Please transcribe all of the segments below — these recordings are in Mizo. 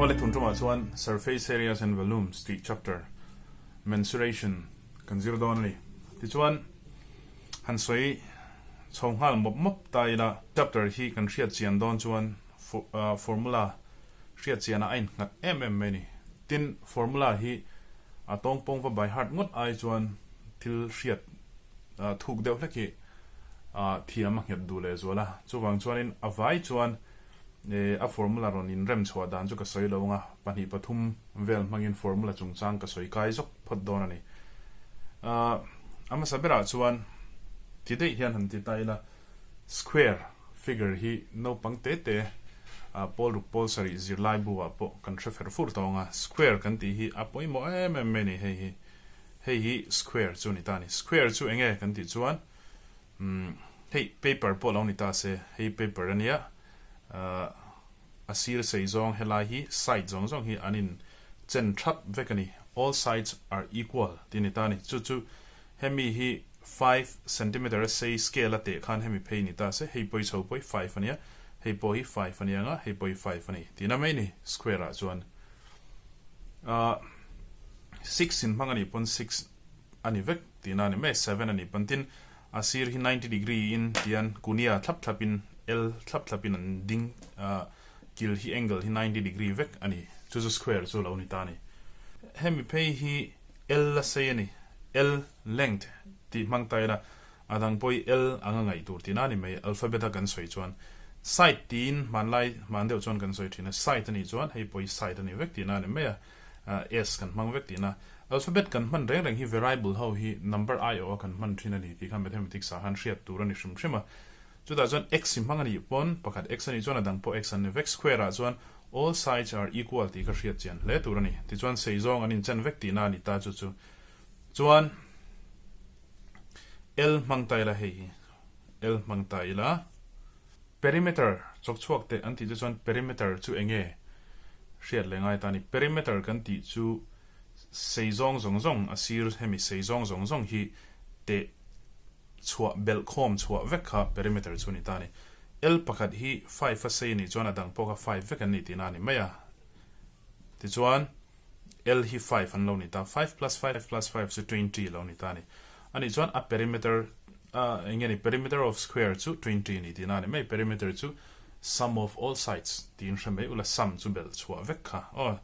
Awle tun tumah chuan Surface Areas and Volumes tih chapter Mensuration kan zir dawn a ni. Tichuan han sawi chho nghal mawp mawp ta ila chapter hi kan hriat chian dawn chuan formula hriat chianah a innghat em em mai a ni. Tin, formula hi a tawngpawng va by heart ngawt ai chuan thil hriat thuk deuh hlek hi thiam a nghet duh lehzual a. Chuvang chuanin a vai chuan a formula rawn inrem chhuah dan chu ka sawi lo ang a, pahnih pathum vel hmangin formula chungchang ka sawi kai zawk phawt dawn a ni. A hmasa berah chuan ti daih hian han ti ta ila, square figure hi naupang te te pawl ruk pawl sarih zirlai bu ah pawh kan hre fer fur tawng a, square kan tih hi a pawimawh em em mai a ni hei hi. Hei hi square chu a ni ta a ni. Square chu eng nge kan tih chuan Umm hei paper pawh lo ni ta se, hei paper a nia, ahh a sir sei zawng helai hi side zawng zawng hi an in chen thap vek a ni, all sides are equal tih a ni ta a ni, chu chu hemi hi five centimeter a sei scale a teh khan hemi phei ni ta se, hei pawh hi chho pawh hi five a nia, hei pawh hi five a nia nga, hei pawh hi five a ni tihna mai a ni square ah chuan ahh six in hmang a nih pawn six a ni vek tihna a ni mai, seven a ni pawn tin a sir hi ninety degree in tian kunia thlap thlap in L thlap thlap in an ding ah kil hi angle hi ninety degree vek a ni chu chu square chu lo ni ta a ni. Hemi phei hi L a sei a ni, L length tih hmang ta ila a dang pawh hi L anga ngaih tur tihna a ni mai, alphabet a kan sawi chuan side tiin hmanlai hman deuh chuan kan sawi thin a, side a nih chuan hei pawh hi side a ni vek tihna a ni mai a. S kan hmang vek tihna. Alphabet kan hman reng reng hi variable ho hi number aiawh a kan hman thin a ni tih kha mathematics ah khan hriat tur a ni hrim hrim a. Chutah chuan x i hmang a nih pawn pakhat x a nih chuan a dang pawh x an ni vek. Square ah chuan all sides are equal tih kha hriat chian hle tur a ni. Tichuan sei zawng an inchen vek tihna a ni ta chu chu. Chuan L hmang ta ila hei hi L hmang ta ila. Perimeter chawk chhuak teh an tih chu chuan perimeter chu eng nge hriat leh ngai ta a ni. Perimeter kan tih chu sei zawng zawng zawng a sir hemi sei zawng zawng zawng hi teh chhuah belh khawm chhuah vek kha perimeter chu a ni ta a ni. L pakhat hi five a sei a nih chuan a dang pawh kha five vek an nih tihna a ni mai a. Tichuan L hi five an lo ni ta, five plus five plus five chu twenty lo ni ta a ni. A nih chuan a perimeter a eng nge ni perimeter of square chu twenty a ni tihna a ni mai. Perimeter chu sum of all sides tiin hre mai ula sum chu belh chhuah vek kha aw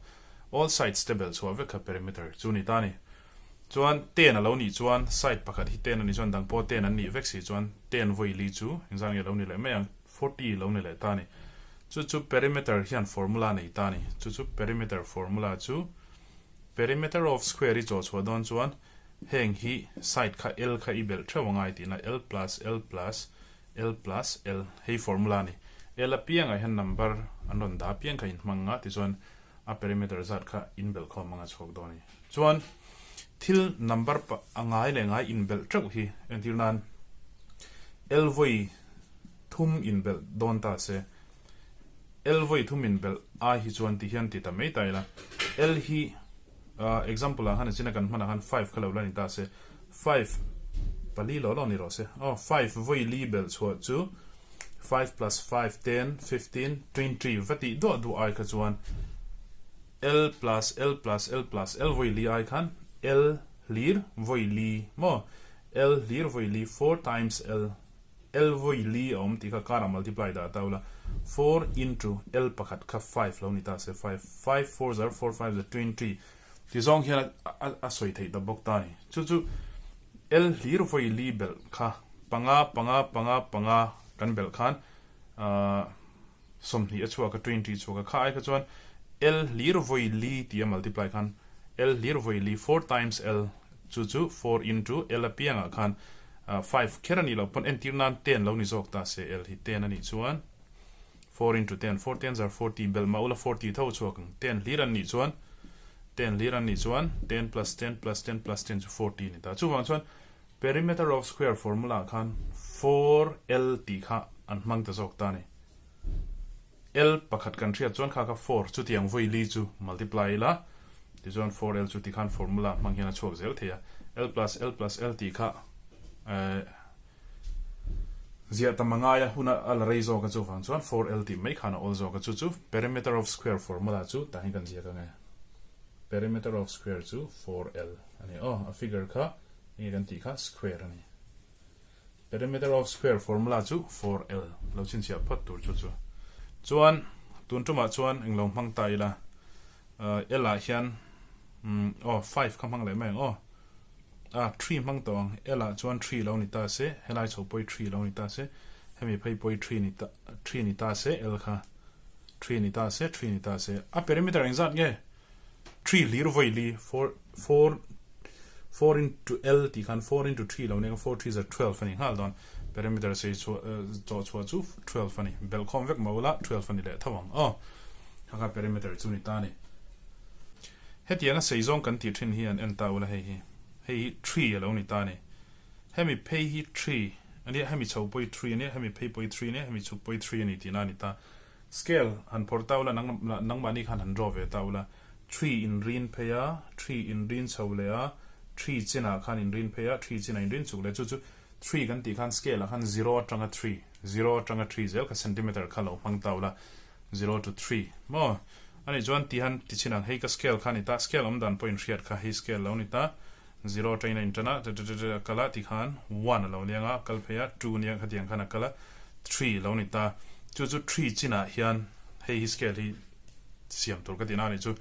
all sides te belh chhuah vek kha perimeter chu ni ta a ni. Chuan ten a lo nih chuan side pakhat hi ten a nih chuan dang pawh ten an nih vek si chuan ten vawi li chu engzan nge lo ni leh mai ang. 40 lo ni leh ta a ni. Chu chu perimeter hian formula nei ta a ni. Chu chu perimeter formula chu perimeter of square i chaw chhuah dawn chuan heng hi side kha L kha i belh theuh angai tihna L plus L plus L plus L hei formula a ni. L apiangah hian number an rawn dah apiang kha inhmang nga tichuan a perimeter zat kha inbelh khawm anga chhuak dawn a ni. Chuan thil number a ngai leh ngai inbelh teuh hi entir nan L vawi thum inbelh dawn ta se L vawi thum inbelh ai hi chuan ti hian ti ta mai ta ila L hi example ah khan a china kan hmanah khan five kha lo la ni ta se five pali lo lo ni rawh se aw five vawi li belh chhuah chu five plus five ten fifteen twenty va tih duah duah ai kha chuan L plus L plus L plus L vawi li ai khan L hlir vawi li maw L hlir vawi li four times L L vawi li a awm tih kha karah multiply dah ta ula four into L pakhat kha five lo ni ta se five five four zar four five zar twenty Ti zawng hian a sawi theih ta bawk ta a ni. Chu chu L hlir vawi li belh kha panga panga panga panga kan belh khan 20 a chhuak a 20 chhuak a kha ai kha chuan L hlir vawi li tih a multiply khan L hlir vawi li four times L chu chu four into L apiangah khan five kher a nih loh pawn entir nan ten lo ni zawk ta se L hi ten a nih chuan Four into ten, four tens are forty, belh mah ula forty tho chhuak ang. Ten hlir an nih chuan, ten hlir an nih chuan ten plus ten plus ten plus ten chu forty a ni ta. Chuvang chuan perimeter of square formula ah khan four L tih kha an hmang ta zawk ta a ni. L pakhat kan hriat chuan kha kha four chutiang vawi li chu multiply ila tichuan four L chu tikhan formula hmang hian a chhuak zel thei a. L plus L plus L tih kha eh. Ziah tam a ngai a, hun a la rei zawk a chuvang chuan 4L tih mai khan a awl zawk a, chu chu perimeter of square formula chu tah hian kan ziak ang e. Perimeter of square chu 4L a ni aw, a figure kha enge kan tih kha square a ni. Perimeter of square formula chu 4L lo chhinchhiah phawt tur chu chu. Chuan tun tumah chuan englo hmang ta ila L ah hian aw 5 kha hmang leh mai ang aw. A tree hmang tawh ang, L ah chuan tree lo ni ta se, helai chho pawh hi tree lo ni ta se, hemi phei pawh hi tree ni ta tree ni ta se, L kha tree ni ta se, tree ni ta se. A perimeter engzat nge? Tree hlir vawi li, four four four into L tih khan four into tree lo nia four threes are 12 a ni nghal dawn. Perimeter sei chhuah chawh chhuah chu 12 a ni. Belhkhawm vek mah ula 12 a ni leh tho ang aw. Kha kha perimeter chu ni ta a ni. Hetianga sei zawng kan tih thin hi an en ta ula hei hi hei hi tree a lo ni ta a ni. Hemi phei hi tree a nia, hemi chho pawh hi tree a nia, hemi phei pawh hi tree a nia, hemi chhuk pawh hi tree a ni tihna a ni ta. Scale han phawrh ta ula nang nangmahni khan han draw ve ta ula. Tree in rin phei a, tree in rin chho leh a, tree chinah khan in rin phei a, tree chinah in rin chhuk leh chu chu tree kan tih khan scale ah khan zero atanga tree, zero atanga tree zel kha centimeter kha lo hmang ta ula. Zero to three maw anih chuan ti han ti chin ang hei ka scale kha a ni ta scale awm dan pawh in hriat kha hei scale lo ni ta zero atangin a intan a tete a kal a ti khan one a lo ni anga a kal phei a two nia khatiang khan a kal a three lo ni ta chu chu three chinah hian hei hi scale hi siam tur ka tihna anih chu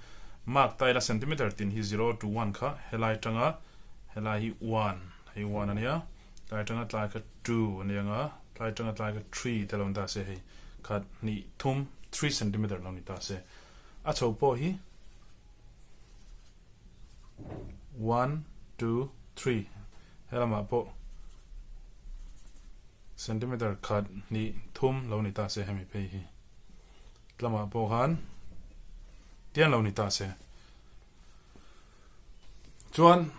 mark ta ila centimeter tin hi zero to one kha helai atanga helai hi one hei one ania tlai atanga tlai kha two ani anga tlai atanga tlai kha three te lo ni ta se hei Khat, hnih, thum, 3 centimeter lo ni ta se. A chho pawh hi 1, 2, 3 he lamah pawh centimeter khat, hnih, thum lo ni ta se hemi phei hi. Tlamah pawh khan tian lo ni ta se. Chuan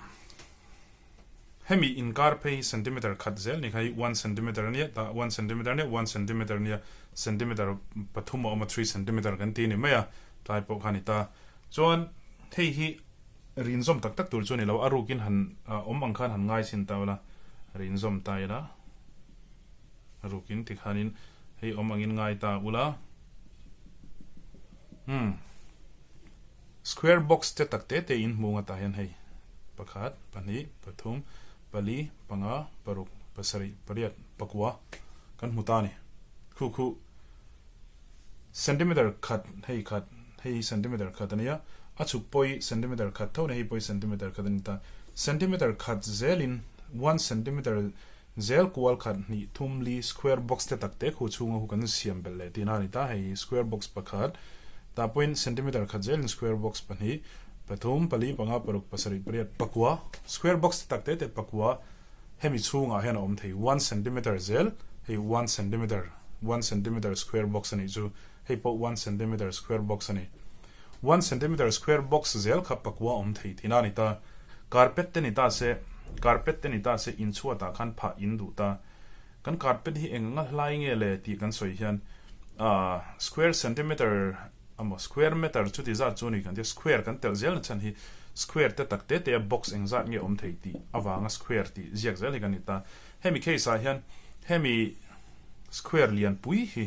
hemi inkar phei hi centimeter khat zel ni kha hi 1 centimeter ania tah 1 centimeter ania 1 centimeter ania centimeter pathum a awm a 3 centimeter kan ti ni mai a tlai pawh kha a ni ta. Chuan hei hi rinzawm tak tak tur chu a ni lo a rukin han awm ang khan han ngai chhin ta ula rinzawm ta ila a rukin tikhanin hei awm angin ngai ta ula umm. Square box te tak te te in hmu ngata hian hei pakhat, pahnih, pathum, pali, panga, paruk, pasarih, pariat, pakua kan hmu ta a ni. Khu khu centimeter khat hei khat hei hi centimeter khat a nia, a chhuk pawh hi centimeter khat tho a ni, hei pawh hi centimeter khat a ni ta. Centimeter khat zelin one centimeter zel kual khat hnih thum li square box te tak te khu chhunga khu kan siam belh leh tihna a ni ta, hei square box pakhat tah pawhin centimeter khat zelin square box pahnih pathum pali panga paruk pasarih pariat pakua square box te tak te te pakua hemi chhungah hian a awm thei one centimeter zel hei one centimeter one centimeter square box a nih chu hei pawh one centimeter square box a ni one centimeter square box zel kha pakua awm thei tihna a ni ta. Carpet te ni ta se, carpet te ni ta se inchhuatah khan phah in duh ta. Kan carpet hi eng anga hlai nge le tih kan sawi hian ah square centimeter emaw square meter chuti zat chu a ni kan tia square kan telh zel na chhan hi square te tak te te a box eng zat nge awm thei tih avanga square tih ziak zel hi kan ni ta. Hemi case ah hian hemi square lian pui hi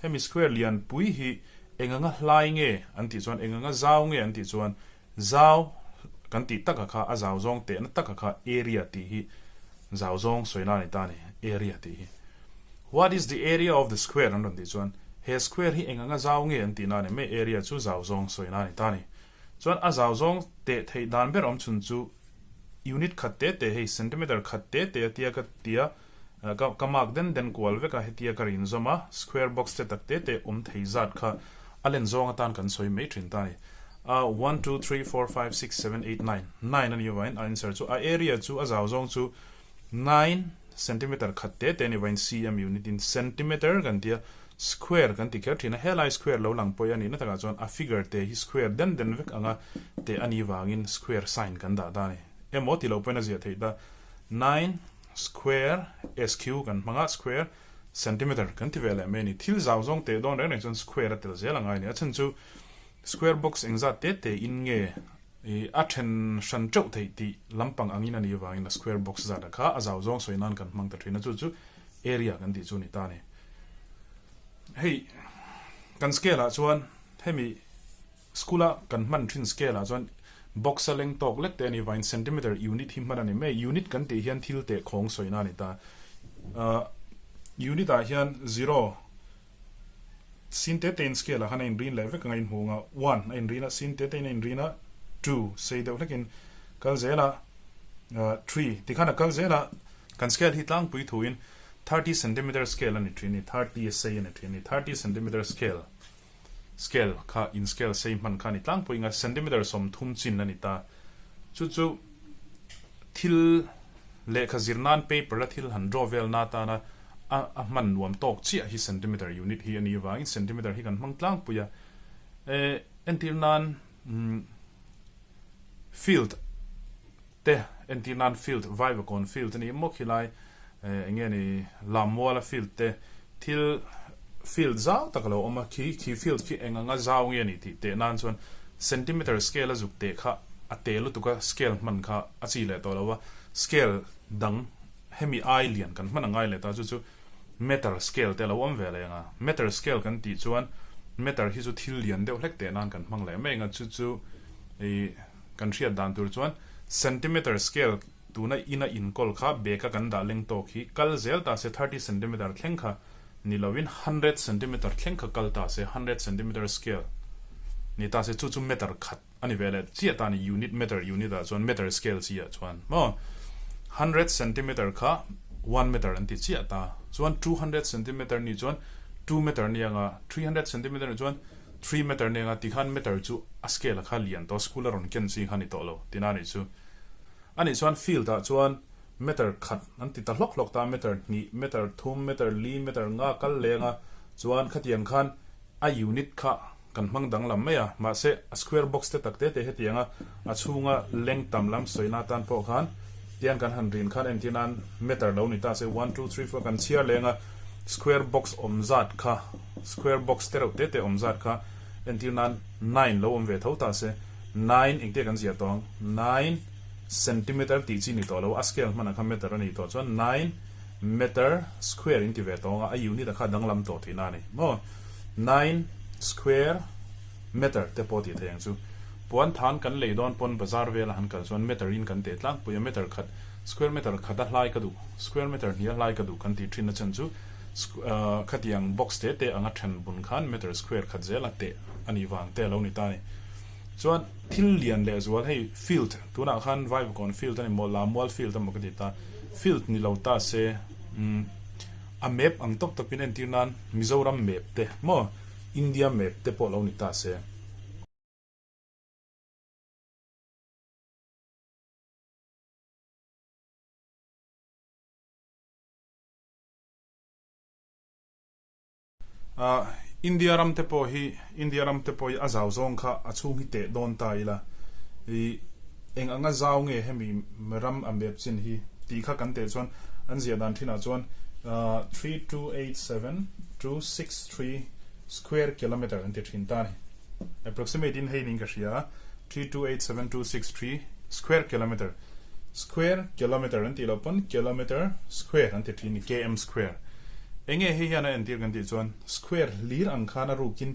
hemi square lian pui hi eng anga hlai nge an tih chuan eng anga zau nge an tih chuan Zau kan tih taka kha a zau zawng tehna taka kha area tih hi zau zawng sawina a ni ta a ni, area tih hi. What is the area of the square an rawn tih chuan he square hi eng anga zau nge an tihna a ni mai, area chu zau zawng sawina a ni ta a ni. Chuan a zau zawng teh theih dan ber awm chhun chu unit khat te te hei centimeter khat te te a tia ka tia ka ka mark den den kual vek a hetia ka rin zawm a square box te tak te te awm thei zat kha a len zawng atan kan sawi mai thin ta a ni. A one two three four five six seven eight nine nine a ni vain a answer chu a area chu a zau zawng chu nine centimeter khat te te a ni vain cm unit in centimeter kan tia square kan ti kher thin a helai square lo lang pawih a nih na takah chuan a figure te hi square den den vek anga te a ni vangin square sign kan dah ta a ni emaw ti lo pawhin a ziah theih ta nine square sq kan hmang a square centimeter kan ti ve leh mai a ni thil zau zawng teh dawn reng reng chuan square a tel zel a ngai a ni a chhan chu Square box engzat te te in nge i a then hran teuh theih tih lampang angin a nih avangin a square box zat a kha a zau zawng sawi nan kan hmang ta thin a, chu chu area kan tih chu a ni ta a ni. Hei kan scale ah chuan hemi school a kan hman thin scale ah chuan box a leng tawk lek te a ni vangin centimeter unit hi hman a ni mai. Unit kan tih hian thil teh khawng sawina a ni ta. Unit ah hian zero sin te te in scale ah khan a inrin leh vek ang a inhmu ang a, one a inrin a, sin te te in a inrin a, two sei deuh hlekin kal zel a, three tikhan a kal zel a. Kan scale hi tlangpui thuin 30 centimeter scale a ni thin ni, 30 a sei a ni thin ni, 30 centimeter scale scale kha in scale sei hman kha a ni tlangpui ang a, centimeter 30 chin a ni ta. Chu chu thil lehkha zir nan paper a thil han draw vel na atana a a hman nuam tawk chiah hi centimeter unit hi a nih avangin centimeter hi kan hmang tlangpui a. Eh entir nan field te entir nan field Vaivakawn field a ni maw khilai eng nge ni Lammuala field te thil field zau tak a lo awm a khi khi field khi eng anga zau nge ni tih teh nan chuan centimeter scale a zuk teh kha a te lutuk a scale hman kha a chi leh tawh lo a scale dang hemi ai lian kan hman a ngai leh ta chu chu meter scale te a lo awm ve leh ang a meter scale kan tih chuan meter hi chu thil lian deuh hlek teh nan kan hmang leh mai ang a chu chu ih Kan hriat dan tur chuan centimeter scale tuna ina inkawl kha bag a kan dah leng tawk hi kal zel ta se 30 centimeter thleng kha ni lovin 100 centimeter thleng kha kal ta se 100 centimeter scale ni ta se chu chu meter khat a ni ve leh chiah ta ni unit meter unit ah chuan meter scale chi ah chuan maw 100 centimeter kha 1 meter an ti chiah ta chuan 200 centimeter ni chuan 2 meter ni anga 300 centimeter ni chuan 3 meter nia nga tikhan meter chu a scale a kha lian tawh school a rawn ken chi kha ni tawh lo tina anih chu. Anih chuan field ah chuan meter khat an ti ta hlawk hlawk ta meter hnih meter thum meter li meter nga kal leng a chuan khatiang khan a unit kha kan hmang danglam mai a mahse a square box te tak te te hetiang a a chhunga leng tam lam sawina atan pawh khan tiang kan han rin khan entir nan meter lo ni ta se one two three four kan chhiar leng a square box awm zat kha Square box te reuh te te awm zat kha entir nan 9 lo awm ve tho ta se, 9 engtia kan ziah tawh ang, 9 centimeter tih chi ni tawh lo, a scale hmanah kha meter a nih tawh chuan 9 meter square in ti ve tawh ang a, a unit a kha danglam tawh tihna a ni maw? 9 square meter te pawh tih theih ang chu. Puan than kan lei dawn pawn bazar vela han kal chuan meter in kan teh tlangpui a, meter khat, square meter khat a hlai ka duh, square meter hnih a hlai ka duh kan tih thin a chan chu Khatiang box te te anga then bun khan meter square khat zel a teh a nih vang te a lo ni ta a ni. Chuan thil lian leh zual hei field tunah khan Vaivakawn field a ni maw Lamual field a maw ka ti ta field ni lo ta se a map ang tawp tawpin entir nan Mizoram map te maw India map te pawh lo ni ta se. India ram te pawh hi India ram te pawh hi a zau zawng kha a chhung hi teh dawn ta ila i eng anga zau nge hemi ram a map chin hi tih kha kan teh chuan an ziah dan thinah chuan 3287263 square kilometer an ti thin ta a ni. Approximate in hei niin ka hria a 3287263 square kilometer. Square kilometer an tih loh pawn kilometer square an ti thin ni, km square. Enge hei hian a entir kan tih chuan square hlir ang khan a rukin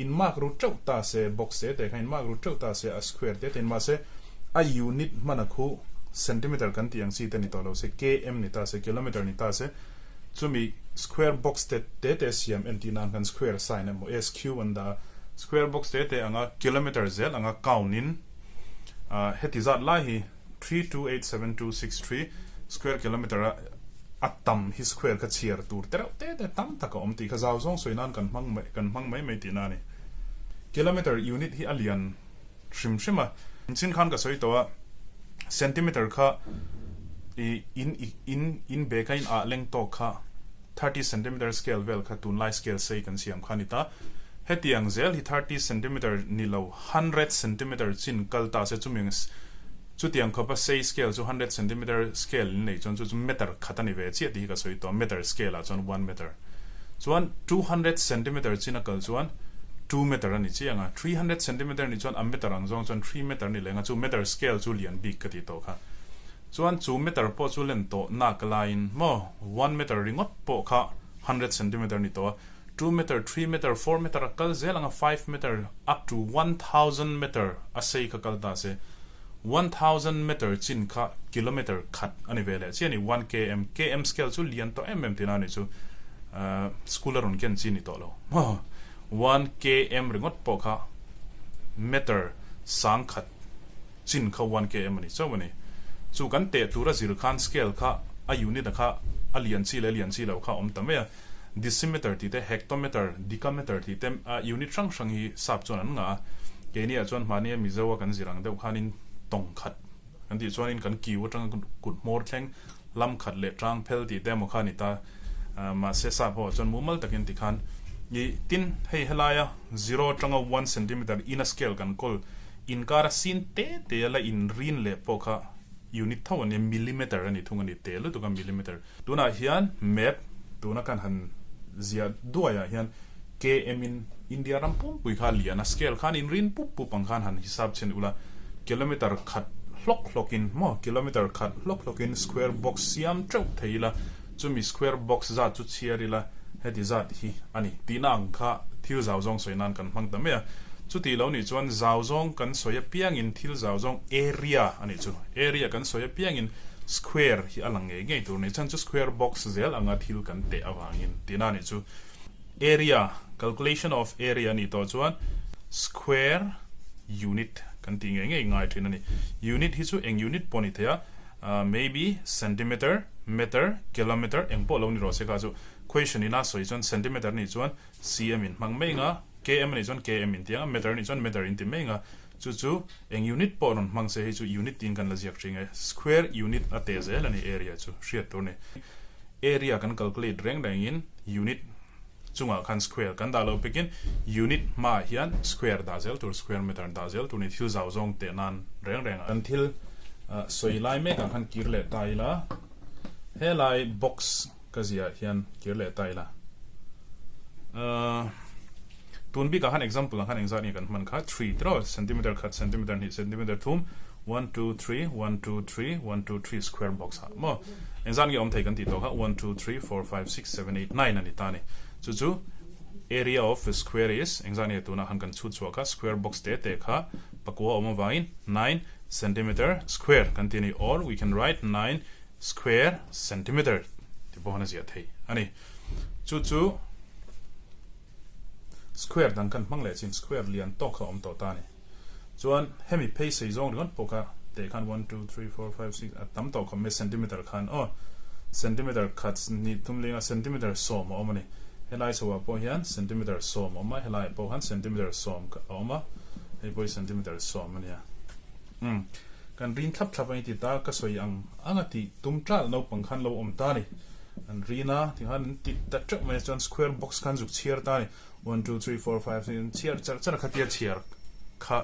in mark ru teuh ta se, box te te khan in mark ru teuh ta se a square te te in mahse a unit hman a khu centimeter kan tih ang chi te ni tawh lo se, km ni ta se, kilometer ni ta se, chumi square box te te te siam entir nan khan square sign emaw sq an dah a, square box te te anga kilometer zel anga count in Heti zat lai hi 3287263 square kilometer a a tam hi square kha chhiar tur te reuh te te tam tak a awm tih kha zau zawng sawi nan kan hmang mai kan hmang mai mai tihna a ni. Kilometer unit hi a lian hrim hrim a. Chin khan ka sawi tawh a, centimeter kha i in i in in bag a in ah leng tawk kha 30 centimeter scale vel kha tunlai scale sei kan siam kha a ni ta. Hetiang zel hi 30 centimeter ni lo 100 centimeter chin kal ta se chumi chutiang khawpa sei scale chu 100 centimeter scale in nei chuan chu chu meter khat a ni ve chiah tih hi ka sawi tawh a, meter scale ah chuan 1 meter chuan 200 centimeter chin a kal chuan 2 meter a ni chiah ang a, 300 centimeter ni chuan a meter ang zawng chuan 3 meter a ni leh ang a, chu meter scale chu lian bik ka tih tawh kha. Chuan chu meter pawh chu len tawh nak laiin maw one meter ringawt pawh kha hundred centimeter ni tawh a, two meter, three meter, four meter a kal zel ang a, five meter up to 1000 meter a sei kha kal ta se, 1000 meter chin kha kilometer khat a ni ve leh chiah a ni, one km, km scale chu lian tawh em em tihna a nih chu, school a rawn ken chi ni tawh lo maw, one km ringawt pawh kha meter sang khat chin kha one km a ni chauh a ni. Chu kan teh tura zir khan scale kha a unit a kha a lian chi leh lian chi lo kha a awm ta mai a. Decimeter tih te, hectometer, decameter tih te unit hrang hrang hi sap chuan an ngah a. Keini ah chuan mahni a Mizo a kan zir ang deuh khanin tawng khat kan tih chuanin kan kiu atanga kut hmawr thleng lam khat leh tang phel tih te emaw kha a ni ta. Mahse sap ho ah chuan mumal takin tikhan i tin hei helaia zero atanga one centimeter in a scale kan kawl inkara sin te te a la inrin leh pawh kha unit tho a nia millimeter a ni thung a ni te lutuk a millimeter. Tunah hian map tuna kan han ziah duaiah hian KM in India ram pumpui kha lian a scale khan in rin pup pup ang khan han hisap chhin ula kilometer khat hlawk hlawk in maw kilometer khat hlawk hlawk in square box siam teuh thei ila chumi square box zat chu chhiar ila heti zat hi a ni tihna ang kha thil zau zawng sawi nan kan hmang ta mai a chuti lo nih chuan zau zawng kan sawi apiangin thil zau zawng area a nih chu area kan sawi apiangin Square hi a lang ngei ngei tur ni chuan chu square box zel anga thil kan teh avangin tihna a nih chu. Area, calculation of area a nih tawh chuan square unit kan tih ngei ngei ngai thin a ni. Unit hi chu eng unit pawh a ni thei a, maybe centimeter, meter, kilometer eng pawh lo ni rawh se kha chu question ina sawi chuan centimeter a nih chuan cm in hmang mai anga, km a nih chuan km in ti anga, meter a nih chuan meter in ti mai anga. Chu chu eng unit pawh rawn hmang se hei chu unit tiin kan la ziak thin e. Square unit a teh zel a ni area chu hriat tur a ni. Area kan calculate reng rengin unit chungah khan square kan dah loh pekin unit hmaah hian square dah zel tur square meter dah zel tur a ni thil zau zawng teh nan reng reng a. Kan thil sawi lai mekah khan kir leh ta ila helai box ka ziah hian kir leh ta ila. Tun bikah khan example ah khan engzat nge kan hman kha three tiraw centimeter khat centimeter hnih centimeter thum one two three one two three one two three square box ah maw engzat nge awm thei kan tih tawh kha one two three four five six seven eight nine a ni ta a ni chu chu area of a square is engzat nge tunah khan kan chhut chhuah kha square box te te kha pakua awm avangin nine centimeter square kan ti a ni or we can write nine square centimeter ti pawh khan a ziah theih a ni chu chu. Square dang kan hmang leh chin square lian tawk kha awm tawh ta a ni. Chuan hemi phei sei zawng ringawt pawh kha teh khan one two three four five six a tam tawh khawp mai centimeter khan aw centimeter khat hnih thum linga centimeter sawm a awm a ni. Helai chhoah pawh hian centimeter sawm a awm a helaiah pawh khan centimeter sawm a awm a hei pawh hi centimeter sawm a nia. Umm kan rin thlap thlap a ni ti ta ka sawi ang ang a tih tum ṭalh naupang khan lo awm ta a ni. An rin a tikhan an ti ta teuh mai a chuan square box khan zuk chhiar ta a ni one two three four five six an chhiar char char a khatia chhiar kha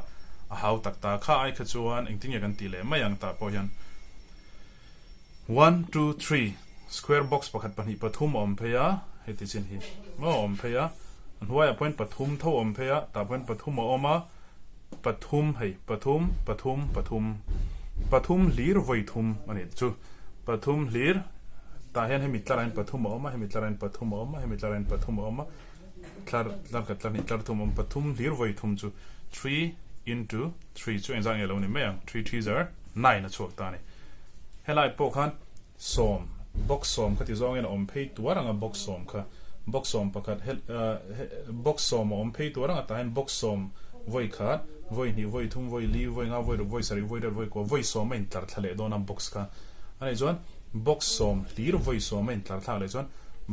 a hau tak ta kha ai kha chuan engtin nge kan tih leh mai ang tah pawh hian one two three square box pakhat pahnih pathum a awm phei a hei ti chin hi maw a awm phei a a hnuaiah pawhin pathum tho a awm phei a tah pawhin pathum a awm a pathum hei pathum pathum pathum pathum hlir vawi thum a ni chu pathum hlir tah hian hemi tlarah hian pathum a awm a hemi tlarah hian pathum a awm a hemi tlarah hian pathum a awm a tlar tlar khat tlar hnih tlar thum a awm pathum hlir vawi thum chu three into three chu engzat nge lo ni mai ang three three zar nine a chhuak ta a ni helai pawh khan sawm box sawm kha ti zawngin a awm phei tuar ang a box sawm kha box sawm pakhat he box sawm a awm phei tuar ang a tah hian box sawm vawi khat vawi hnih vawi thum vawi li vawi nga vawi ruk vawi sarih vawi riat vawi kua vawi sawm a intlar thla leh dawn a box kha a nih chuan box sawm hlir vawi sawm a intlar thlak leh chuan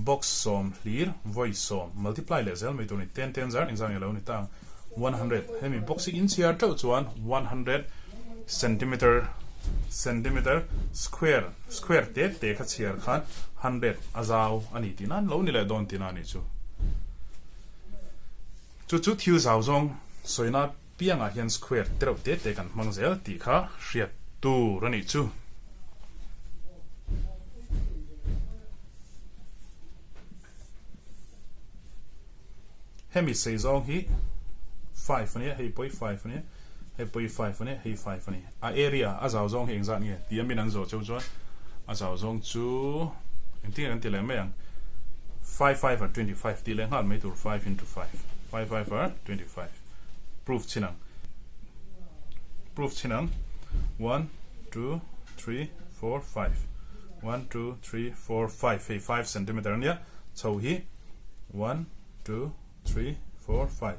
box sawm hlir vawi sawm multiply leh zel mai tur a ni ten ten zar engzah nge lo ni ta ang 100 hemi box hi inchhiar teuh chuan 100 centimeter centimeter square square te te kha chhiar khan 100 a zau a ni tih nan lo ni leh dawn tihna a nih chu. Chu chu thil zau zawng sawina piangah hian square te reuh te te kan hmang zel tih kha hriat tur a nih chu. Hemi sei zawng hi five a nia, hei pawh hi five a nia. Hei pawh hi 5 a ni, hei 5 a ni. A area, a zau zawng hi engzat nge? Tih a min an zawh cheu chuan a zau zawng chu engtin nge kan ti leh mai ang? 5 5 are 25 tih leh nghal mai tur 5 into 5. 5 5 are 25. Proof chhin ang. Proof chhin ang. 1 2 3 4 5. 1 2 3 4 5 hei 5 centimeter a nia. Chho hi 1 2 3 4 5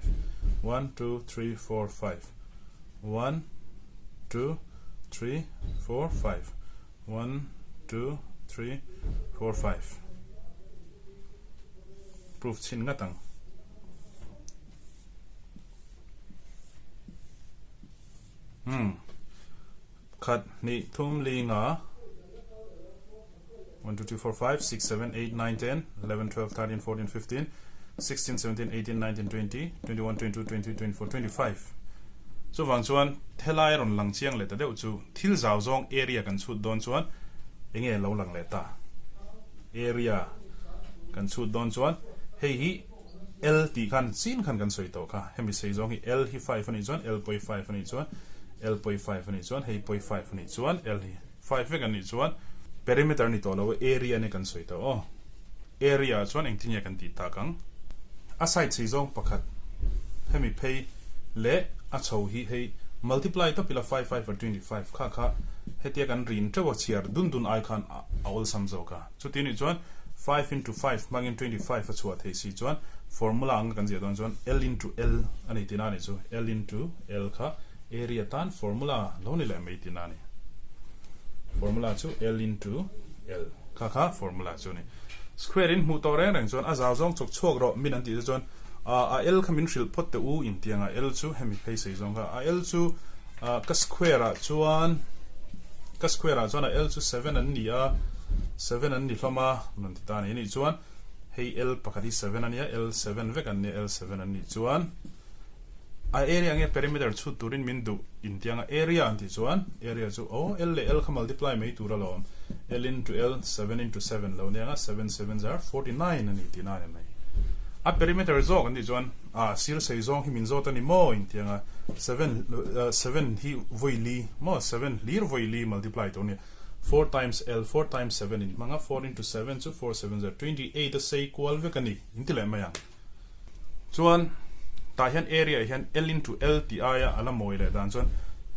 1 2 3 4 5 1 2 3 4 5 1 2 3 4 5 Proof chhin ngat ang. Hmm. Khat hnih thum li nga 1 2 3 4 5 6 7 8 9 10 11 12 13 14 15 16 17 18 19 20 21 22 23 24 25 Chuvang chuan helai rawn lang chiang leh ta deuh chu thil zau zawng area kan chhut dawn chuan enge lo lang leh ta area kan chhut dawn chuan hei hi L tih khan chin khan kan sawi tawh kha. Hemi sei zawng hi L hi 5 a nih chuan L pawi 5 a nih chuan L pawi 5 a nih chuan hei pawi 5 a nih chuan L hi 5 vek a nih chuan perimeter a ni tawh lo a area nia kan sawi tawh aw. Area ah chuan engtin nge kan tih tak ang? A side sei zawng pakhat hemi phei leh a chho hi hei multiply tawp ila 5 5 or 25 kha kha hetia kan rin teuh a chhiar dun dun ai khan a awlsam zawk a. Chuti nih chuan 5 into 5 hmangin 25 a chhuah theih si chuan formula anga kan ziah dawn chuan L into L a ni tina a nih chu. L into L kha area tan formula lo ni leh mai tina a ni. Formula chu L into L kha kha formula chu a ni. Square in hmuh tawh reng reng chuan a zau zawng chawk chhuak rawh min an tih te chuan a L kha min hrilh phawt teh u intiang a L chu hemi phei sei zawng kha a L chu ka square ah chuan ka square ah chuan a L chu 7 an ni a 7 an ni hlawm a rawn ti ta a ni anih chuan hei L pakhat hi 7 a nia L 7 vek an nia L 7 an nih chuan a area nge perimeter chhut turin min duh intiang a area an tih chuan area chu aw L leh L kha multiply mai tur alawm L into L 7 into 7 lo nia 7 7 zar 49 a ni tihna a ni mai a perimeter zawk an tih chuan a sir sei zawng hi min zawt a ni maw intiang a 7 7 hi vawi li maw 7 hlir vawi li multiply tur a ni 4 times L 4 times 7 in hmang a 4 into 7 chu 4 7 zar 28 a sei kual vek a ni inti leh mai ang. Chuan tah hian area ah hian L into L tih aia a la mawi leh dan chuan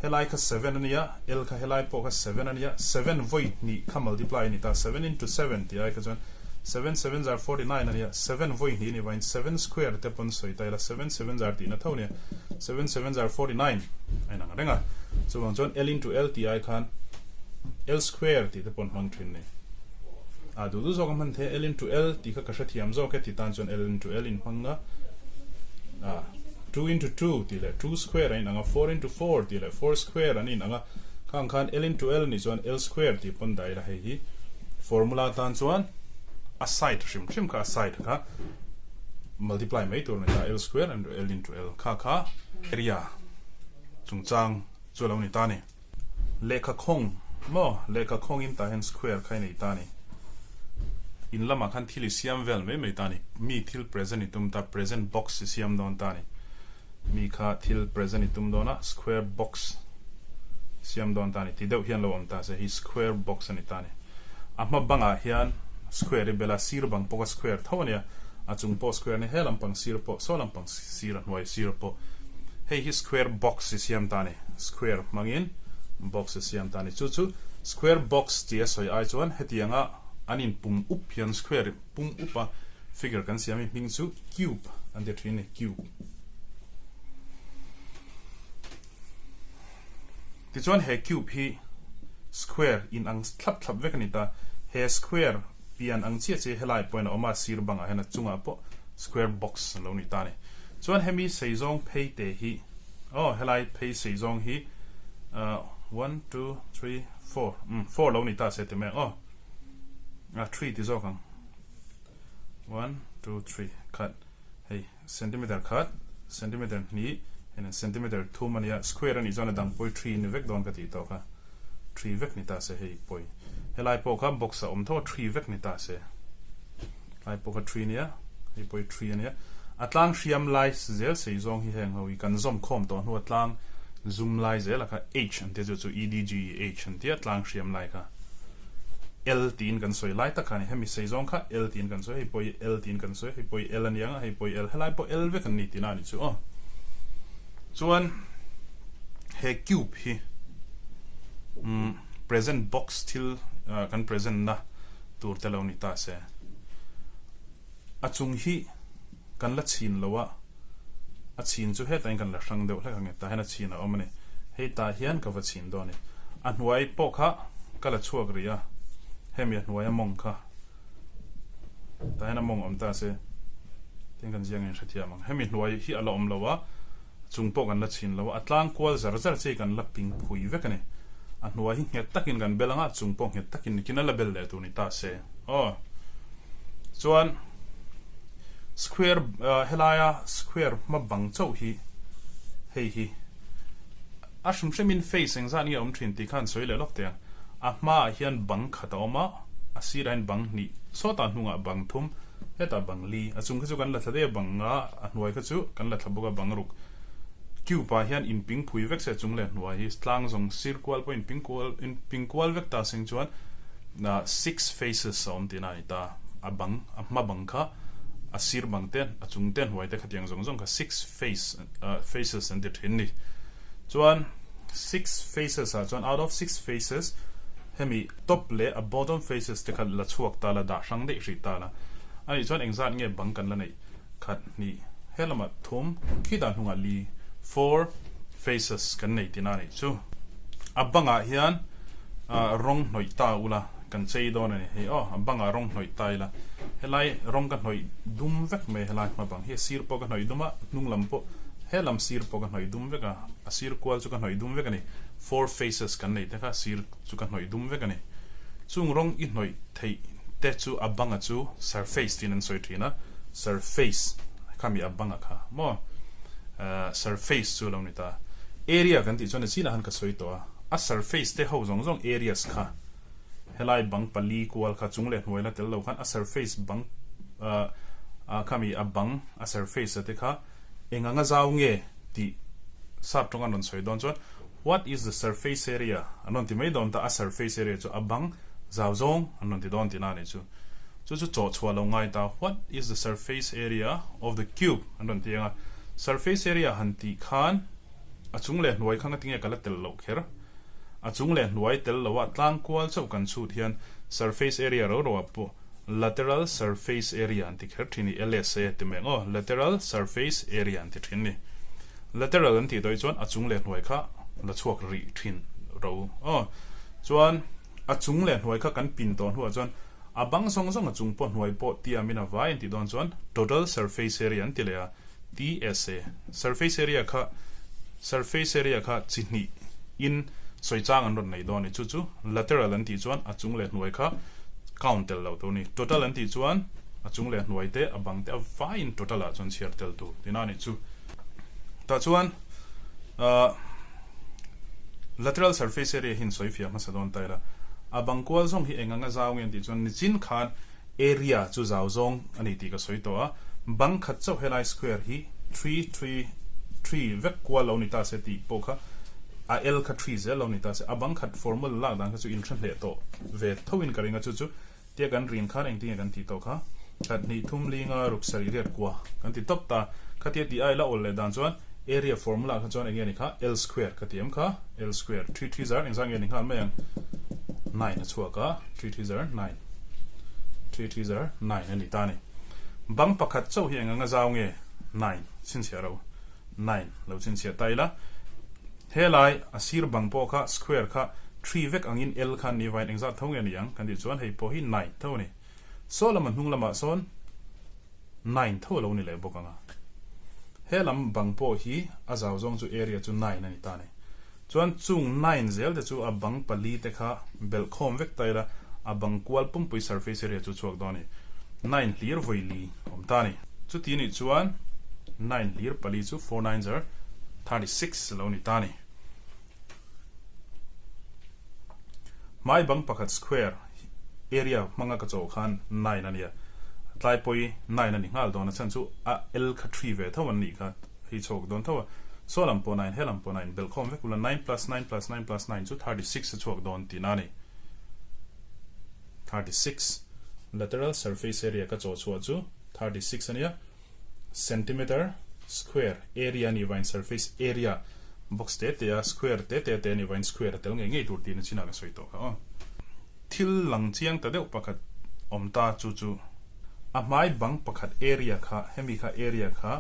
helai kha 7 a nia, L kha helai pawh kha 7 a nia, 7 vawi hnih kha multiply a ni ta, 7 into 7 tih ai kha chuan 7 7 zar 49 a nia, 7 vawi hnih a ni vangin 7 square te pawn sawi ta ila, 7 7 zar tihna tho a nia, 7 7 zar 49 a inang reng a. Chuvang chuan L into L tih ai khan L square tih te pawn hmang thin a ni. A duh duh zawk a hman thei a, L into L tih kha ka hrethiam zawk e tih tan chuan L into L in hmang a, a 2 into 2 tih leh 2 square an inang a, 4 into 4 tih leh 4 square an inang a, khang khan L into L nih chuan L square tih pawn dah ila hei hi formula tan chuan a side hrim hrim kha a side kha multiply mai tur a ni ta L square and L into L kha kha area chungchang chu a lo ni ta a ni. Lehkha khawng maw? Lehkha khawngin tah hian square kha i nei ta a ni. In lamah khan thil i siam vel mai mai ta a ni. Mi thil present i tum ta, present box i siam dawn ta a ni. Mi kha thil present i tum dawn a, square box siam dawn ta a ni. Ti deuh hian lo awm ta se, hi square box a ni ta a ni. A hma bangah hian square i bel a, sir bang pawh kha square tho a nia. A chung pawh square a ni, he lampang sir pawh, saw lampang sir a hnuai sir pawh. Hei hi square box i siam ta a ni. Square hmangin box i siam ta a ni. Chu chu square box tih a sawi ai chuan hetianga an in pum up hian square pum up a figure kan siam hi hming chu cube an ti thin a ni, cube. Tichuan he cube hi square in ang thlap thlap vek a ni ta. He square pian ang chiah chiah hi helai pawhin a awm a, sir bangah hian a chungah pawh square box a lo ni ta a ni. Chuan hemi sei zawng phei te hi aw helai phei sei zawng hi 1 2 3 4 umm 4 lo ni ta se ti mai ang aw a 3 ti zawk ang 1 2 3 khat hei centimeter khat centimeter hnih hei centimeter thum a nia square a nih chuan a dang pawi 3 ni vek dawn ka tih tawh kha 3 vek ni ta se hei pawi helai pawh kha box a awm tho a 3 vek ni ta se Lai pawh kha 3 ania, hei pawh hi 3 ania. A tlang hriam lai zel sei zawng hi heng ho hi kan zawm khawm tawh hnu a tlang Zum lai zela kha H an tia chu chu EDGE H an tia tlang hriam lai kha L tiin kan sawi lai tak kha a ni. Hemi sei zawng kha L tiin kan sawi, hei pawh hi L tiin kan sawi, hei pawh hi L a ni ang a, hei pawh hi L, helai pawh L vek an ni tihna a ni chu aw. Chuan he cube hi umm present box thil kan present na tur te lo ni ta se. A chung hi kan la chhin lo a, a chhin chu hetah hian kan la hrang deuh hlek ang e, tah hian a chhin a awm a ni. Hei tah hian ka va chhin dawn a ni. A hnuai pawh kha ka la chhuak rih a, hemi a hnuai a mawng kha tah hian a mawng awm ta se tin kan ziang in hrethiam ang. Hemi hnuai hi a la awm lo a, chung pawh kan la chhin lo a, a tlang kual zar zar che hi kan la ping phui vek a ni. A hnuai hi nghet takin kan bel ang a, chung pawh nghet takin nikin a la bel leh tur ni ta se. Aw. Chuan square helaia square hma bang chauh hi hei hi a hrim hrimin face engzat nge a awm thin tih khan sawi leh lawk teh ang. A hmaah hian bang khat a awm a, a sirah hian bang hnih, sawtah hnungah bang thum, hetah bang li. A chung kha chu kan la thla daih a bang nga, a hnuai kha chu kan la thla bawk a bang ruk. Cube ah hian inping phui vek se chung leh hnuai hi tlang zawng sir kual pawh inping kual inping kual vek ta seng chuan six faces a awm tihna a ni ta. A bang a hma bang kha a sir bang te a chung te hnuai te khatiang zawng zawng kha six face faces an ti thin ni. Chuan six faces ah chuan out of six faces hemi top leh a bottom faces te kha la chhuak ta la dah hrang daih hrih ta la. Anih chuan engzat nge bang kan la neih khat hnih he lamah thum khitah hnungah li four faces kan nei tihna a nih chu. A bangah hian rawng hnawih ta ula kan chei dawn a ni hei aw a bangah rawng hnawih ta ila helai rawng ka hnawih dum vek mai helai hma bang hi a sir pawh ka hnawih dum a hnung lam pawh he lam sir pawh ka hnawih dum vek a a sir kual chu ka hnawih dum vek a ni four faces kan neih te kha sir chu ka hnawih dum vek a ni. Chung rawng i hnawih theih te chu a banga chu surface tiin an sawi thin a, surface kha mi a banga kha maw surface chu a lo ni ta. Area kan tih chuan a chinah khan ka sawi tawh a, a surface te ho zawng zawng areas kha helai bang pali kual kha chung leh hnuai la tel lo khan a surface bang kha mi a bang a surface a te kha eng anga zau nge tih sap tawng an rawn sawi dawn chuan What is the surface area? An rawn ti mai dawn ta, a surface area chu a bang zau zawng an rawn ti dawn tihna a nih chu. Chu chu chawh chhuah lo ngai ta, What is the surface area of the cube? An rawn ti ang a. Surface area han tih khan a chung leh hnuai kha ngatinge ka la tel loh kher. A chung leh hnuai tel lo a tlang kual chauh kan chhut hian surface area ro ro ah pawh lateral surface area an ti kher thin i, LSA ti mai ang aw, lateral surface area an ti thin ni. Lateral an tih dawi chuan a chung leh hnuai kha la chhuak rih thin ro aw. Chuan a chung leh hnuai kha kan pin tawh hnuah chuan a bang zawng zawng a chung pawh hnuai pawh tiam in a vai an tih dawn chuan total surface area an ti leh a, TSA. Surface area kha surface area kha chi hnih in sawi chang an rawn nei dawn a ni. Chu chu lateral an tih chuan a chung leh hnuai kha count tel lo tur a ni. Total an tih chuan a chung leh hnuai te a bang te a vaiin total ah chuan chhiar tel tur tihna a nih chu. Tah chuan ahh lateral surface area hi in sawi fiah hmasa dawn ta ila. A bang kual zawng hi eng anga zau nge an tih chuan nichin khan area chu zau zawng a ni tih ka sawi tawh a. Bang khat chauh helai square hi 3 3 3 vek kual lo ni ta se tih pawh kha a L kha 3 zel lo ni ta se. A bang khat formula lak dan kha chu in hre hleh tawh ve tho in ka ring a chu chu Tia kan rin khan engtin nge kan tih tawh kha? Khat hnih thum linga ruk sarih riat kua kan ti tawp ta. Khatia tih aila awl leh dan chuan area formula kha chuan enge ni kha? L square ka ti em kha? L square three three zar engzah nge ni nghal mai ang? Nine a chhuak a, three three zar nine, three three zar nine a ni ta a ni. Bang pakhat chauh hi eng anga zau nge? Nine chhinchhiah ro nine lo chhinchhiah ta ila. Helai a sir bang pawh kha square kha three vek angin L khan ni vain engzat tho nge ni ang kan tih chuan hei pawh hi nine tho a ni. Saw lama hnung lamah sawn nine tho a lo ni leh bawk ang a. He lam bang pawh hi a zau zawng chu area chu nine a ni ta a ni. Chuan chung nine zel te chu a bang pali te kha belh khawm vek ta ila a bang kual pumpui surface area chu chhuak dawn a ni. Nine hlir vawi li awm ta a ni. Chuti nih chuan nine hlir pali chu four nine zar 36 lo ni ta a ni. Hmai bang pakhat square area hmanga ka chawh khan nine a nia. Tlai pawi nine a ni nghal dawn a chhan chu a L kha three ve tho an nih kha hei chhawk dawn tho a. Saw lam pawh 9, he lam pawh 9, belhkhawm vek ula 9 plus 9 plus 9 plus 9 chu 36 a chhuak dawn tihna a ni. 36 lateral surface area ka chawh chhuah chu 36 a nia. Centimeter square area a nih vangin surface area box te te a square te te te a nih vangin square a tel ngei ngei tur tiin a chinah ka sawi tawh kha aw. Thil lang chiang ta deuh pakhat awm ta chu chu a hmai bang pakhat area kha hemi kha area kha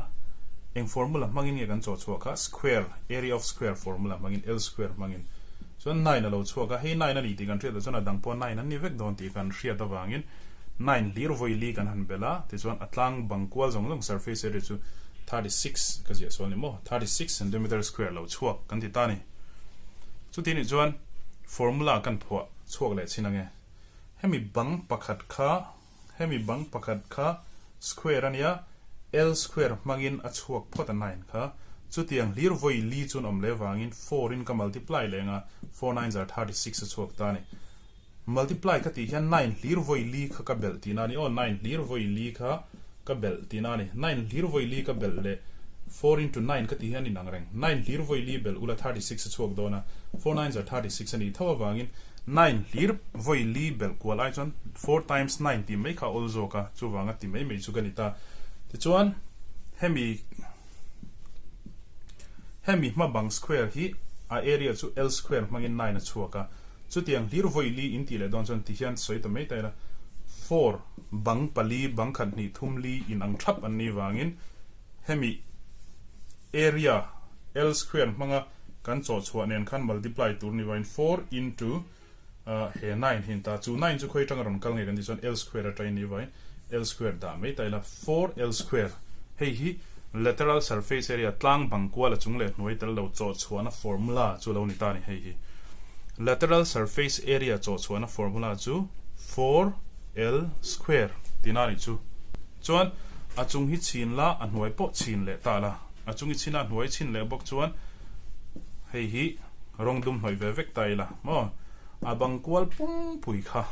eng formula hmangin nge kan chawh chhuah kha square area of square formula hmangin L square hmangin chuan 9 a lo chhuak a hei 9 a ni tih kan hriat loh chuan a dang pawh 9 an ni vek dawn tih kan hriat avangin 9 hlir vawi li kan han belh a tichuan a tlang bang kual zawng zawng surface area chu 36 ka ziah sual ni maw 36 centimeter square lo chhuak kan ti ta a ni. Chuti nih chuan formula kan phuah chhuak leh chin ange. Hemi bang pakhat kha hemi bang pakhat kha square a nia, L square hmangin a chhuak phawt a 9 kha. Chutiang hlir vawi li chun awm leh vangin 4 in ka multiply leh anga 4 nines are 36 a chhuak ta a ni. Multiply ka tih hian 9 hlir vawi li kha ka belh tihna a ni aw, 9 hlir vawi li kha ka belh tihna a ni. 9 hlir vawi li ka belh leh 4 into 9 ka tih hian inang reng. 9 hlir vawi li belh ula 36 a chhuak dawn a, 4 nines are 36 a nih tho avangin 9 hlir vawi li belh kual ai chuan 4 times 9 tih mai kha a awl zawk a, chuvanga ti mai mai chu ka ni ta. Tichuan hemi hemi hma bang square hi a area chu L square hmangin 9 a chhuak a. Chutiang hlir vawi li in tih leh dawn chuan ti hian sawi ta mai ta ila, four bang pali bang khat hnih thum li in ang thap an nih vangin hemi area L square hmanga kan chawh chhuah nen khan multiply tur ni vangin four into he nine hi an ta. Chu nine chu khawi atanga rawn kal nge kan tih chuan L square atangin ni vangin L square dah mai ta ila, four L square hei hi lateral surface area tlang bang kual a chung leh hnuai tel lo chawh chhuahna formula chu lo ni ta a ni hei hi. Lateral surface area chawh chhuahna formula chu 4 L square tihna a nih chu. Chuan a chung hi chhin la a hnuai pawh chhin leh ta la. A chung hi chhin a hnuai chhin leh bawk chuan hei hi rawng dum hnawih ve vek ta ila maw. A bang kual pumpui kha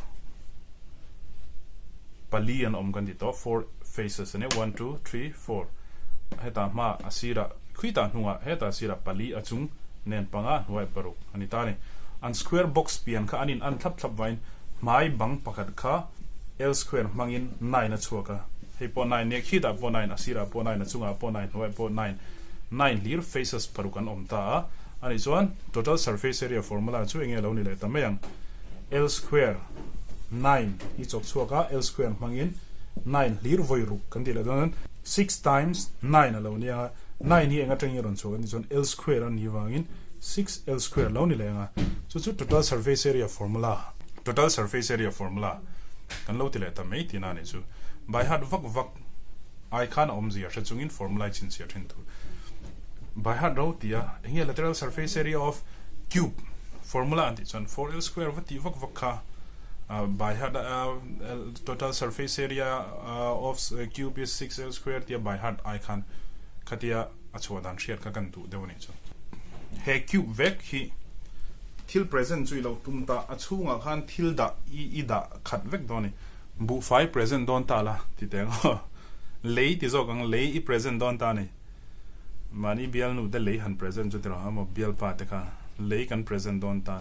pali an awm kan ti tawh four faces ania one two three four heta hma a sirah khitah hnungah heta sirah pali a chung nen panga hnuai paruk a ni ta a ni. An square box pian kha an in an thlap thlap vaiin hmai bang pakhat kha L square hmangin 9 a chhuak a hei pawh 9 nia khitah pawh 9 a sirah pawh 9 a chungah pawh 9 hnuaiah pawh 9 9 hlir faces paruk an awm ta a. A nih chuan total surface area formula chu enge lo ni leh ta mai ang. L square 9 hi chawk chhuak a, L square hmangin 9 hlir vawi ruk kan tih leh dawn chuan 6 times 9 a lo ni ang a, 9 hi eng atangin a rawn chhuak a nih chuan L square a nih vangin 6 L square lo ni leh ang a. Chu chu total surface area formula. Total surface area formula kan lo ti leh ta mai tihna a nih chu. By heart vak vak ai khan a awmzia hre chungin formula i chhinchhiah thin tur. By heart ro tia eng nge lateral surface area of cube formula an tih chuan 4L square va tih vak vak kha by heart total surface area of cube is 6L square tia by heart ai khan khatia a chhuah dan hriat kha kan duh deuh a nih chu. He cube vek hi thil present chu i lo tum ta a chhungah khan thil dah i dah khat vek dawn a ni. Buhfai present dawn ta la ti teh ang aw. Lei ti zawk ang lei i present dawn ta a ni. Mahni bialnu te lei han present chu tiraw emaw bialpa te kha lei kan present dawn ta.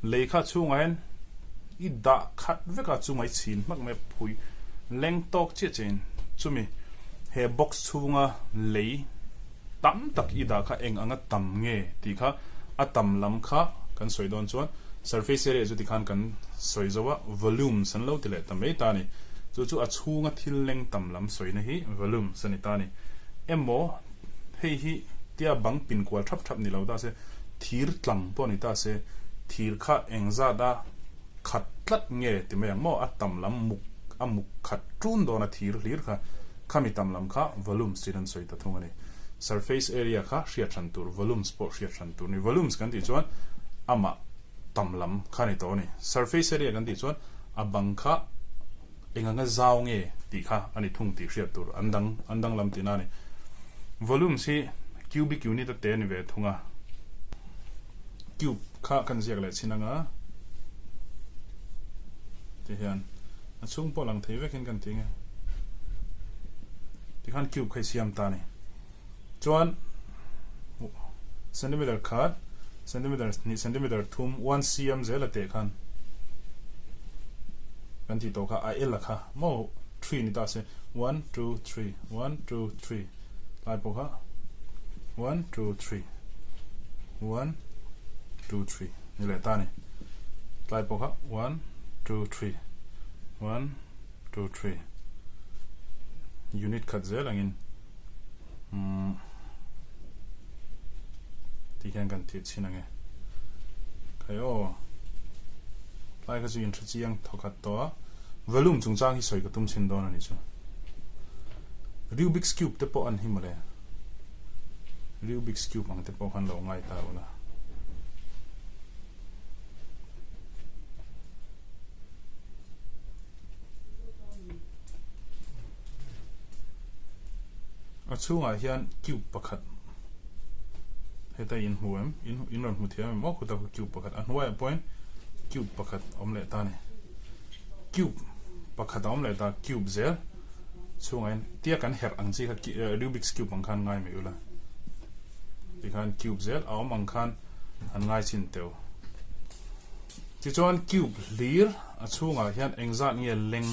Lei kha chhungah hian i dah khat vek a chungah i chhin hmak mai a phui leng tawk chiah chiah in chumi he box chhunga lei tam tak i dah kha eng anga tam nge tih kha a tam lam kha kan sawi dawn chuan surface area chu tikhan kan sawi zo a volume san lo ti leh ta mai ta a ni. Chu chu a chhunga thil leng tam lam sawina hi volume san ni ta a ni. Emaw hei hi tia bang pin kual thap thap ni lo ta se thir tlang pawh ni ta se thir kha eng zat a khat tlat nge ti mai ang maw a tam lam muk a muk khat tun dawn a thir hlir kha khami tam lam kha volumes chin an sawi ta thung a ni. Surface area kha hriat hran tur volumes pawh hriat hran tur ni. Volumes kan tih chuan amah tam lam kha ni tawh a ni. Surface area kan tih chuan a bang kha eng anga zau nge tih kha a ni thung tih hriat tur an dang an danglam tihna a ni. Volumes hi cubic unit a te a ni ve thung a. Cube kha kan ziak leh chin anga ti hian a chhung pawh lang thei vekin kan ti nge. Tikhan cube kha i siam ta a ni. Chuan. Centimeter khat, centimeter hnih, centimeter thum, one cm zel a teh khan kan tih tawh kha a el a kha maw three ni ta se one two three one two three tlai pawh kha one two three one two three ni leh ta ni tlai pawh kha one two three one two three unit khat zel angin umm ti hian kan tih chhin ange khai aw tlai kha chu in hre chiang thawkhat tawh a volume chungchang hi sawi ka tum chhin dawn a ni chu Rubik's cube te pawh an hi mawle Rubik's cube ang te pawh khan lo ngai ta ula A chhungah hian cube pakhat heta in hmu em in rawn hmu thiam em aw khutah khu cube pakhat a hnuaiah pawhin cube pakhat a awm leh ta a ni cube pakhat a awm leh ta cube zel chhungah hian tia kan herh ang chi kha Rubik's cube ang khan ngai mai ula tikhan cube zel a awm ang khan an ngai chin teuh. Tichuan cube hlir a chhungah hian engzat nge leng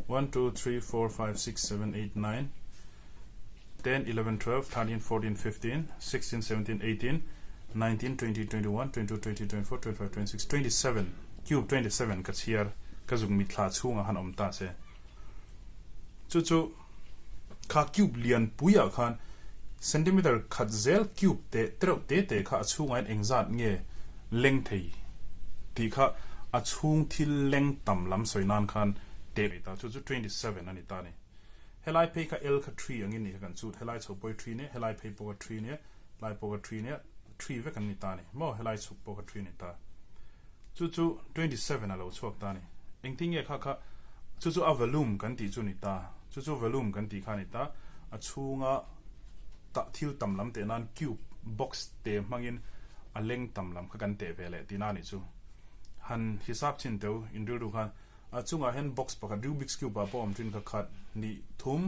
1 2 3 4 5 6 7 8 9 10 11 12 13 14 15 16 17 18 19 20 21 22 23 24 25 26 27 cube 27 ka chhiar ka zuk mitthla chhungah han awm ta se chu chu Kha cube lian puiah khan centimeter khat zel cube teh tereuh te te kha a chhungah hian engzat nge leng thei tih kha a chhung thil leng tam lam sawi nan khan teh mai ta. Chu chu 27 a ni ta a ni. Helai phei kha L kha three angin ni kha kan chut. Helai chho pawh hi three nia, helai phei pawh kha three nia, helai pawh kha three nia, three vek an ni ta a ni. Maw helai chhuk pawh kha three a ni ta. Chu chu 27 a lo chhuak ta a ni. Engtin nge kha kha chu chu a volume kan tih chu ni ta. Chu chu volume kan tih kha a ni ta. A chhunga tah thil tam lam teh nan cube box te hmangin a leng tam lam kha kan teh ve leh tihna a nih chu. Han hisap chin teu in rilru khan a chungah hian box pakhat Rubik's cube ah pawh awm thin kha khat nih thum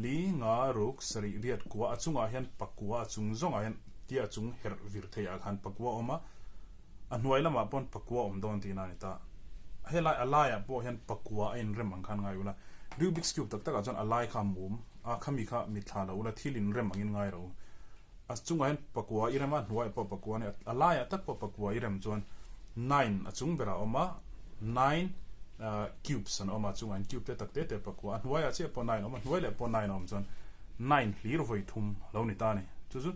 li nga ruk sarih riat kua a chungah hian pakua a chung zawngah hian tia a chung herh vir theih ah khan pakua a awm a. A hnuai lamah pawn pakua awm dawn tihna a ni ta. Helai a laiah pawh hian pakua a inrem ang khan ngai ula. Rubik's Cube tak takah chuan a lai kha a mum a, khami kha mitthla lo ula, thil inrem angin ngai ro. A chungah hian pakua i rem a, hnuaiah pawh pakua a ni a, a laiah tak pawh pakua i rem chuan nine a chung berah a awm a, nine cubes an awm a, chungah hian cube te tak te te pakua, a hnuaiah chiah pawh nine a awm a, hnuai leh pawh nine a awm chuan nine hlir vawi thum a lo ni ta a ni. Chu chu.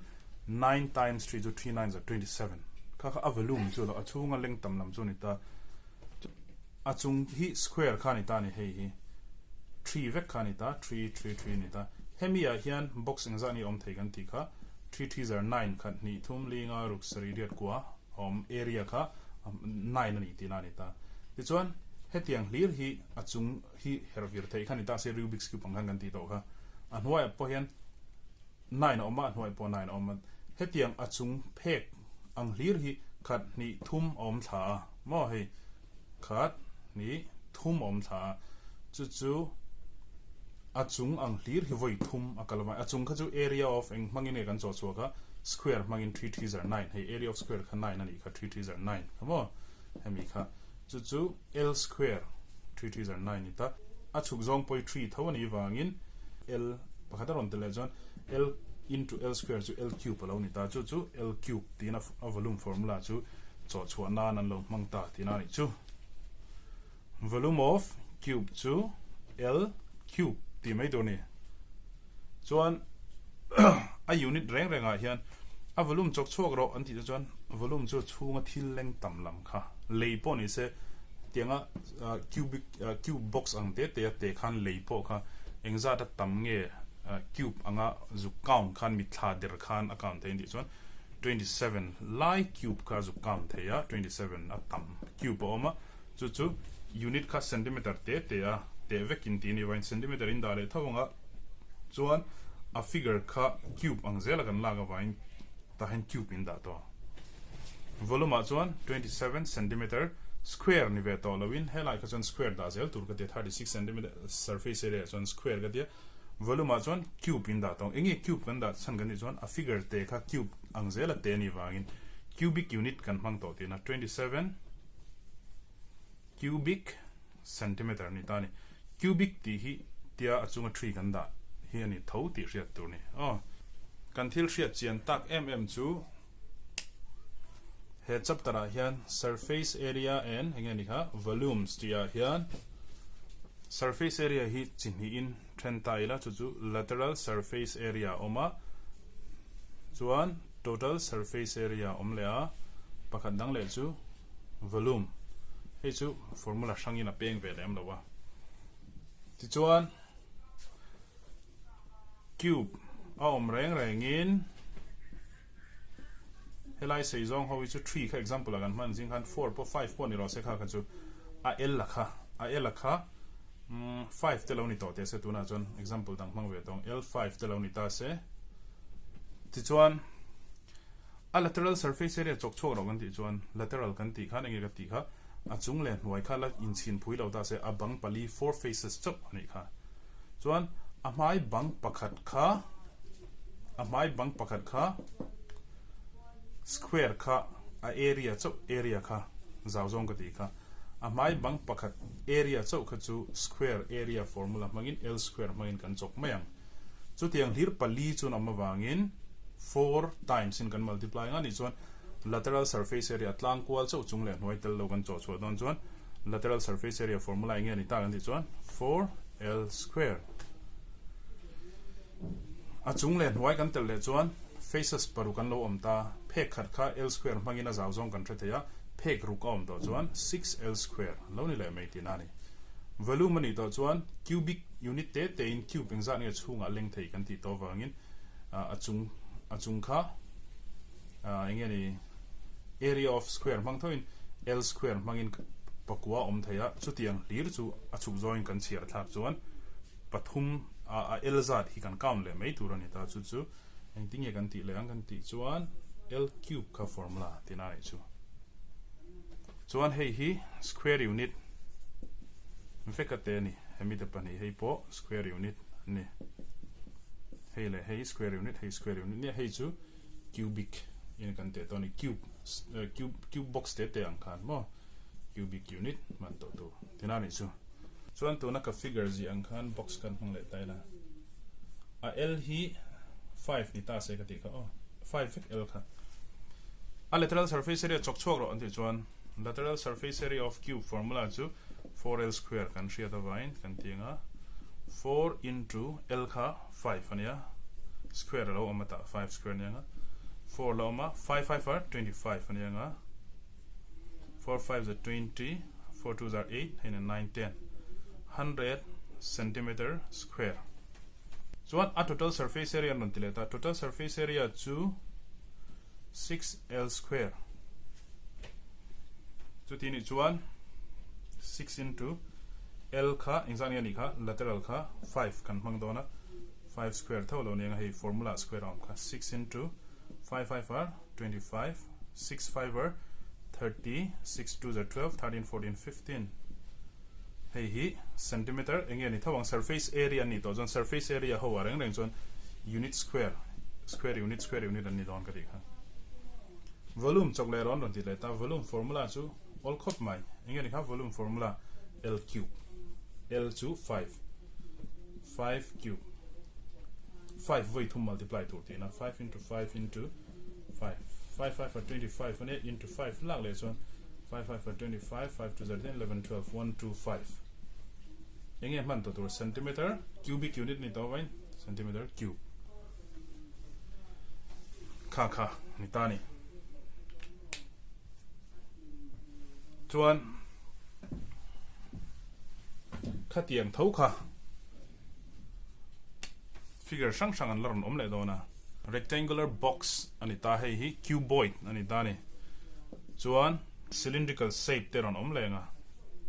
9 times 3 chu 3 nines are 27 kha kha a volume chu lo a chhunga leng tam lam chu ni ta a chung hi square kha ni ta ni hei hi 3 vek kha ni ta 3 3 3 ni ta hemi ah hian box engzah ni awm thei kan tih kha 3 3 zar 9 khat hnih thum li nga ruk sarih riat kua awm area kha 9 a ni tihna ni ta tichuan hetiang hlir hi a chung hi herh vir theih kha ni ta se Rubik's cube ang khan kan tih tawh kha a hnuaiah pawh hian Nine a awm a, a hnuai pawh nine a awm a. Hetiang a chung phek ang hlir hi khat hnih thum a awm thla a maw hei khat hnih thum a awm thla a chu chu a chung ang hlir hi vawi thum a kal a chung kha chu area of eng hmangin nge kan chaw chhuak a square hmangin 3 3 zar 9 hei area of square kha 9 a nih kha 3 3 zar 9 kha maw hemi kha chu chu L square 3 3 zar 9 ni ta a chhuk zawng pawi 3 tho a nih vangin L pakhat a rawn tel leh chuan L into L square chu L cube a lo ni ta chu chu L cube tiin a volume formula chu chawh chhuah nan an lo hmang ta tihna a nih chu. Volume of cube chu L cube tih mai tur a ni. Chuan a unit reng rengah hian a volume chawk chhuak rawh an tih te chuan volume chu chhunga thil leng tam lam kha lei pawh ni se tianga cubic cube box ang te te a te khan lei pawh kha engzat a tam nge cube anga zuk count khan mitthla der khan a count thei an tih chuan 27 lai cube kha zuk count thei a 27 a tam cube a awm a chu chu unit kha centimeter te te a teh vekin tih a nih vangin centimeter in dah leh tho anga Chuan a figure kha cube ang zela kan lak avangin tah hian cube in dah tawh. Volume ah chuan 27 centimeter square ni ve tawh loin helai kha chuan square dah zel tur ka tia 36 centimeter surface area ah chuan square ka tia. Volume ah chuan cube in dah tawng. Enge cube kan dah chhan kan tih chuan a figure te kha cube ang zela te a nih vangin cubic unit kan hmang tawh tihna 27 cubic centimeter a ni ta a ni. Cubic tih hi tia a chunga tree kan dah hi a ni tho tih hriat tur a ni. Aw. Kan thil hriat chian tak em em chu he chapter ah hian surface area and enge ni kha volumes tih ah hian surface area hi chi hnihin then ta ila chu chu lateral surface area a awm a chuan total surface area a awm leh a pakhat dang leh chu volume hei chu formula hrangin a peng ve lem lo a tichuan cube a awm reng rengin helai sei zawng ho hi chu 3 kha example ah kan hman zing khan 4 pawh 5 pawh ni rawh se kha kha chu a L a kha a L a kha 5 te lo ni tawh teh se tunah chuan example dang hmang ve tawng L 5 te lo ni ta se tichuan A lateral surface area chawk chhuak loh kan tih chuan lateral kan tih khan enge ka tih kha a chung leh hnuai kha la inchhin phui lo ta se a bang pali four faces chauh a nih kha. Chuan a hmai bang pakhat kha a hmai bang pakhat kha square kha a area chauh area kha zau zawng ka tih kha a hmai bang pakhat area chauh kha chu square area formula hmangin L square hmangin kan chawk mai ang. Chutiang hlir pali chuan awm avangin 4 times in kan multiply ang a nih chuan lateral surface area tlang kual chauh chung leh hnuai tel lo kan chawh chhuah dawn chuan lateral surface area formula eng nge ni tak an tih chuan 4 L square a chung leh hnuai kan tel leh chuan faces paruk an lo awm ta phek khat kha L square hmangin a zau zawng kan hre thei a phek ruk a awm tawh chuan 6 L square an lo ni leh mai tihna a ni. Volume a nih tawh chuan cubic unit te te in cube engzat nge chhungah leng thei kan tih tawh avangin a chung a chung kha eng nge ni area of square hmang thoin L square hmangin pakua awm thei a, chutiang hlir chu a chhuk zawngin kan chhiar thlak chuan pathum a L zat hi kan count leh mai tur a ni ta chu chu engtin nge kan tih leh ang kan tih chuan L cube kha formula tina a nih chu. Chuan hei hi square unit vek a te a ni. Hemi te pahnih hei pawh square unit an ni. Hei leh hei square unit, hei square unit nia hei chu cubic in kan teh tawh a ni. Cube, cube, cube box te te ang khan maw cubic unit hman tawh tur tina a nih chu. Chuan tuna ka figure zih ang khan box kan hmang leh ta ila. A L hi 5 ni ta se ka tih kha aw. 5 vek L kha. A lateral surface area chawk chhuak rawh an tih chuan lateral surface area of cube formula chu 4L square kan hriat avangin kan ti ang a 4 into L kha 5 a nia square a lo awm a tah 5 square a nia ang a 4 la awm a 5 5 are 25 a nia ang a 4 5 za 20 4 2 za 8 hei 9 10 100 centimeter square. Chuan a total surface area an rawn ti leh ta, total surface area chu 6L square chuti nih chuan 6 into L kha engzah nge anih kha lateral kha 5 kan hmang dawn a 5 square tho lo nia hei formula square a awm kha 6 into 5 5 are 25 6 5 are 30 6 2 are 12 13 14 15 Hei hi centimeter eng nge ni tho ang surface area an nih tawh chuan surface area ho ah reng reng chuan unit square square unit square unit an ni dawn ka tih kha. Volume chawk leh rawn rawn ti leh ta volume formula chu awl khawp mai eng nge ni kha volume formula L cube L chu 5 5 cube 5 vawi thum multiply tur tihna 5 into 5 into 5 5 5 are 25 ania into 5 lak leh chuan 5 5 are 25 5 2 zar 10 11 12 1 2 5 enge hman tawh tur centimeter cubic unit ni tawh vain centimeter cube kha kha ni ta ni chuan khatiang tho kha Figure hrang hrang an la rawn awm leh dawn a. Rectangular box a ni ta, hei hi cuboid a ni ta a ni. Chuan cylindrical shape te rawn awm leh ang a,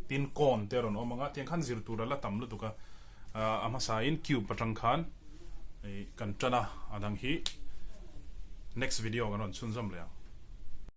tin cone te rawn awm ang a, tiang khan zir tur a la tam lutuk a. A hmasa in cube atang khan kan tan a, a dang hi next video kan rawn chhunzawm leh ang.